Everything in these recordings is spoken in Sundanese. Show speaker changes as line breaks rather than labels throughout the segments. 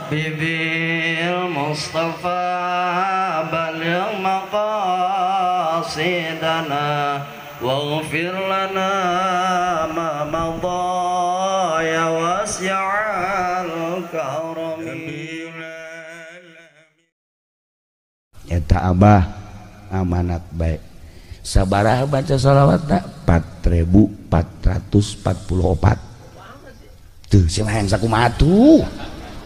Rabbi bil Mustafa baligh maqasidana waghfir lana ma madha ya wasi'al karami.
Eta abah amanat baik. Sabaraha baca sholawat tak 4444. Tuh si hayang sakumaha tuh.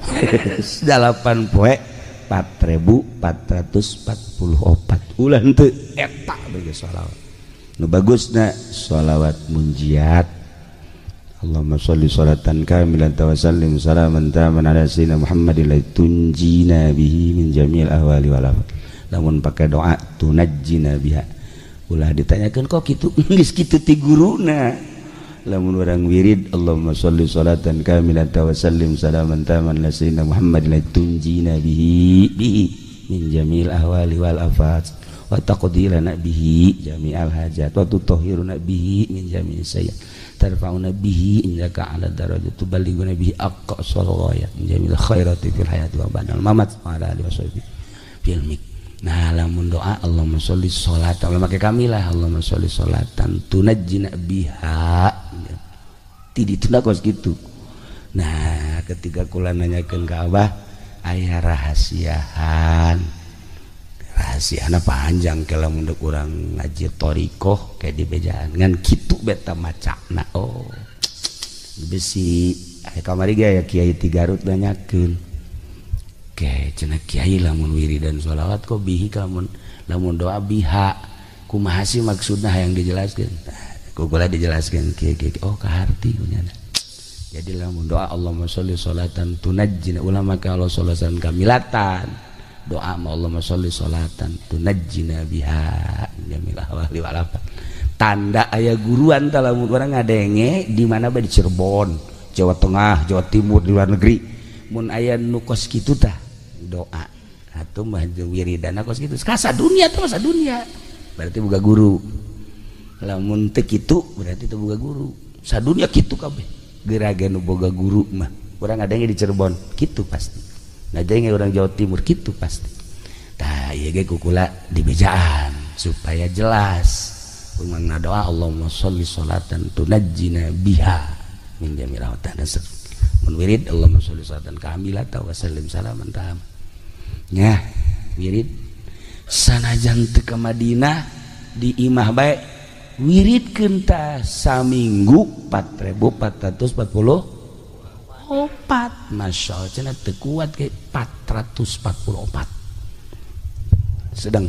8 poe 4444 ulah henteu eta bagi sholawat. Nu bagusna sholawat munjiat. Allahumma sholli sholatan kamilatan wa sallim salaman taman ala sayyidina Muhammadin la tunjina bihi min jami'il ahwali wal afat. Lamun pakai doa tunajjina biha. Ulah ditanyakan kok kitu, geus kitu ti guruna. Lamun urang wirid Allahumma sholli sholatan kamilatan wa sallim salaman taman ala sayyidina Muhammadin la tunjina bihi bihi min jami'il ahwali wal afat wa taqdi lana bihi jami'al hajat wa tutahhiruna bihi min jami'is sayyi'at tarfa'una bihi indaka ala darajat tuballighuna bihi aqsal ghayat min jami'il khairati fil hayati wa ba'dal mamat wa ala alihi washabbihi fil mik. Nah lamun doa Allahumma sholli sholatan make kamilah Allahumma sholli sholatan tunajjina biha ti ditunda kos kitu. Nah ketika kula nanyakeun ka abah aya rahasiahan, rahasiana panjang ke lamun deuk urang ngaji thariqah kayak di bejaan ngan kitu beta macana. Oh besi aya kamari ge aya kiai ti Garut nanyakeun ke cenah kiai lamun wiridan sholawat kok bihi lamun lamun doa biha kumaha sih maksudna hayang dijelaskeun. Ku kula dijelaskeun kieu kieu oh kaharti kunyana. Jadi lamun doa Allahumma sholli sholatan tunajjina ulama ka Allah sholatan kamilatan doa ma Allahumma sholli sholatan tunajjina biha jamil ahwali wal afat. Tanda aya guruan tah lamun urang ngadenge di mana bae di Cirebon, Jawa Tengah, Jawa Timur, di luar negeri mun aya nu kos kitu tah doa atuh mah wiridana kos kitu kasa dunia teh masa dunia berarti boga guru. Lamun teu kitu berarti teu boga guru. Sadunia kitu kabeh geura ge nu boga guru mah urang ngadenge di Cirebon kitu pasti, ngadenge urang Jawa Timur kitu pasti. Tah ieu ge kukula dibejaan supaya jelas kumangna doa Allahumma sholli sholatan tunajjina biha min jami'il ahwali. Mun wirid Allahumma sholli sholatan kamilatan wa sallim salaman tam. Nya wirid sanajan teu ka Madinah di imah bae wiridkeun tah saminggu 4444. Masya Allah cenah teu kuat ke 444. Sedang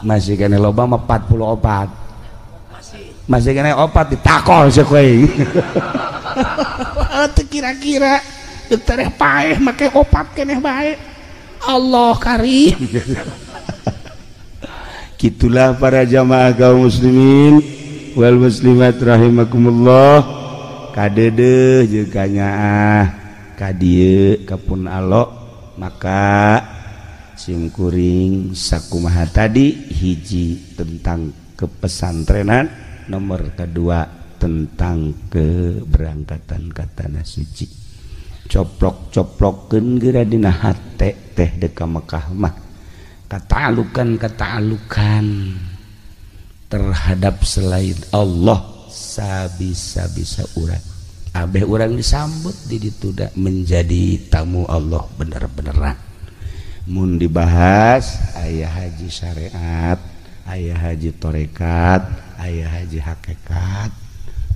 masih kene loba mah 44. Masih kene opat ditakol sih kowe. Teu kira-kira tereh paeh make opat keneh bae. Allah karim. Gitulah para jamaah kaum muslimin wal muslimat rahimakumullah. Kadeudeuh jeung kanyaah ka dieu ka pun alok maka simkuring sakumaha tadi hiji tentang kepesantrenan, nomor kedua tentang keberangkatan ka tanah suci. Coplok-coplokeun geura dina hate teh deuk ka Mekah mah katalukan-katalukan terhadap selain Allah sabisa-bisa urang. Abeh urang disambut di ditu da menjadi tamu Allah bener-beneran. Mun dibahas aya haji syariat, aya haji tarekat, aya haji hakikat.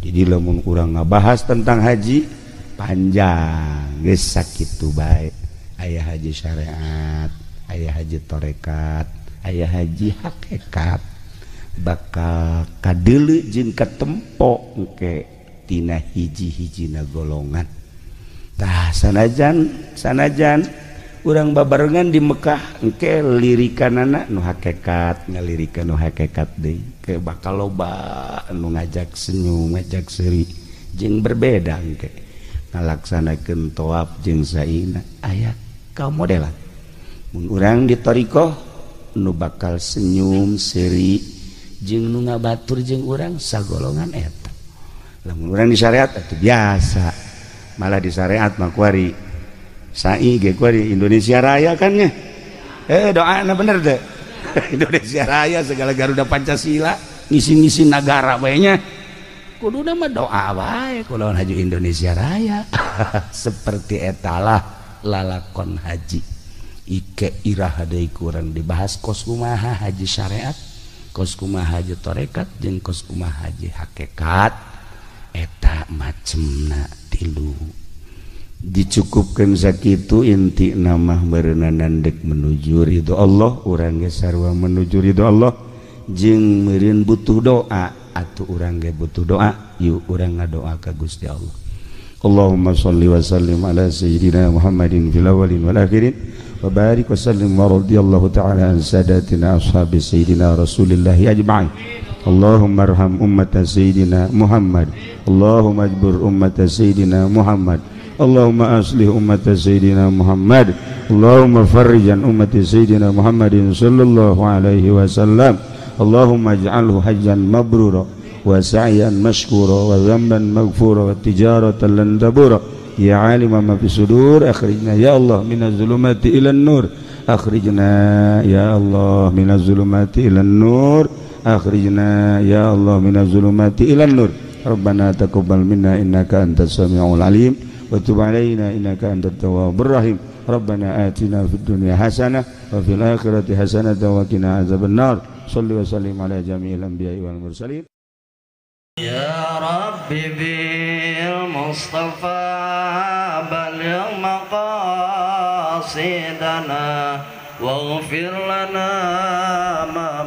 Jadi lamun urang ngabahas tentang haji panjang geus sakitu bae. Aya haji syariat, aya haji tarekat, aya haji hakikat. Bakal kadeuleu jeung katempo engke tina hiji-hijina golongan. Tah sanajan urang babarengan di Mekah engke lirikanana nu hakikat, ngalirikan nu hakikat deui. Ke bakal loba nu ngajak senyum, ngajak seuri jeung berbeda engke. Ngalaksanakeun tawaf jeung saina aya kaum modelan. Mun urang di thariqah nu bakal senyum seuri jeung nu ngabatur jeung urang sagolongan eta. Lamun urang di syariat atuh biasa. Malah di syariat mah kuari Sai ge di Indonesia Raya kan nya. Doana bener deh. Indonesia Raya segala Garuda Pancasila ngisi-ngisi nagara bae nya. Kuduna mah doa wae kulawan haji Indonesia Raya. Seperti etalah lalakon haji. Ike iraha deui kurang dibahas kos kumaha haji syariat, kos kumaha haji tarekat jeung kos kumaha haji hakikat. Eta macemna tilu. Dicukupkan sakitu inti nama berenang dek menuju ridho Allah, urang ge sarua menuju ridho Allah jeung meureun butuh doa atuh urang ge butuh doa, yuk urang ngadoa ka Gusti Allah. Allahumma shalli wa sallim ala sayyidina Muhammadin fil awwalin wal akhirin wa barik wa sallim wa radhiyallahu ta'ala an sadatina ashabi sayyidina Rasulillah ajma'in. Allahumma arham ummata sayyidina Muhammad, Allahumma ajbur ummata sayyidina Muhammad, Allahumma aslih ummata sayyidina Muhammad, Allahumma farrijan ummati sayyidina Muhammadin sallallahu alaihi wasallam. Allahumma ij'alhu hajjan mabrura wa sa'yan mashkura wa dhanban maghfura wa tijaratan lan tabura. Ya alima ma fi sudur, akhrijna ya Allah minaz zulumati ilan nur, akhrijna ya Allah minaz zulumati ilan nur, akhrijna ya Allah minaz zulumati ilan nur. Rabbana taqabbal minna innaka antas samiul alim wa tub alaina innaka antat tawwabur rahim. Rabbana atina fid dunya hasanah wa fil akhirati hasanah wa qina azabannar. Shalli wa sallim ala jami'il anbiya'i wal mursalin.
Ya Rabbi bil Mustafa balligh maqasidana waghfir lana ma